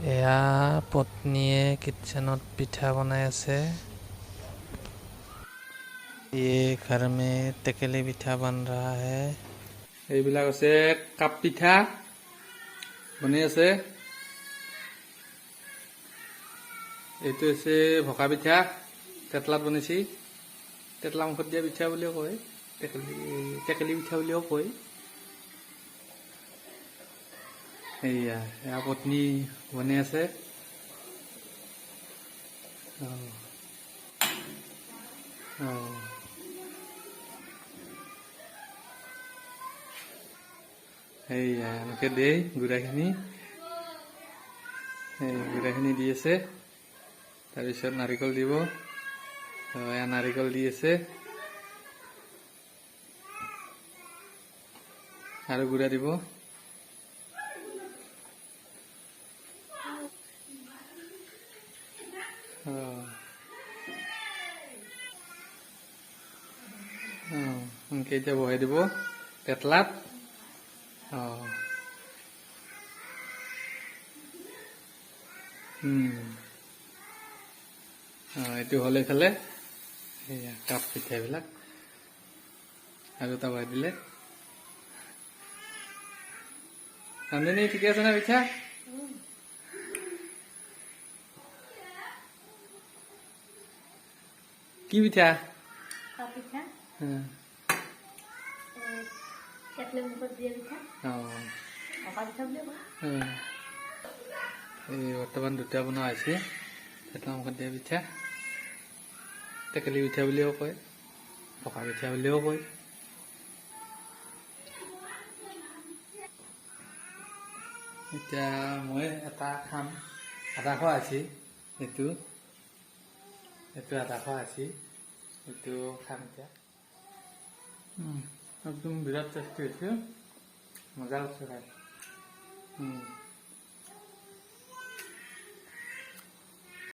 এয়া পত্নীয়ে কিটচেনত পিঠা বনাই আছে। ये घर में टेकेली पिठा बन रहा है। এইবিলাক হৈছে কাপ পিঠা বনি আছে। এইটো হৈছে ভকা পিঠা, তেতলাত বনাইছি। তেতলা মুখত দিয়া পিঠা বুলিও কয়, টেকেলি টেকেলি পিঠা বুলিও কয়। এইয়া এয়া পত্নী বনাই আছে। অঁ অঁ এইয়া এনেকে দেই গুড়াখিনি, এই গুড়াখিনি দি আছে। তাৰপিছত নাৰিকল দিব, এয়া নাৰিকল দি আছে আৰু গুড়া দিব। এনেকে এতিয়া বহাই দিব তেতলাত। অঁ এইটো হ'ল এইফালে সেয়া কাপ পিঠাবিলাক আৰু এটা বহাই দিলে। নন্দিনী, ঠিকে আছে না পিঠা? কি পিঠা? পিঠা, কেটলি মুখত দিয়া পিঠা। অঁ ভকা পিঠা বুলিও কয়। এই বৰ্তমান দুটা বনোৱা হৈছে, কেটলা মুখত দিয়া পিঠা, টেকেলি পিঠা বুলিও কয়, পকা পিঠা বুলিও কয়। এতিয়া মই এটা খাম, আধা খোৱা হৈছে। এইটো এইটো আধা খোৱা হৈছে, এইটো খাম এতিয়া। একদম বিৰাট টেষ্টি হৈছে, মজা লাগছে খাই।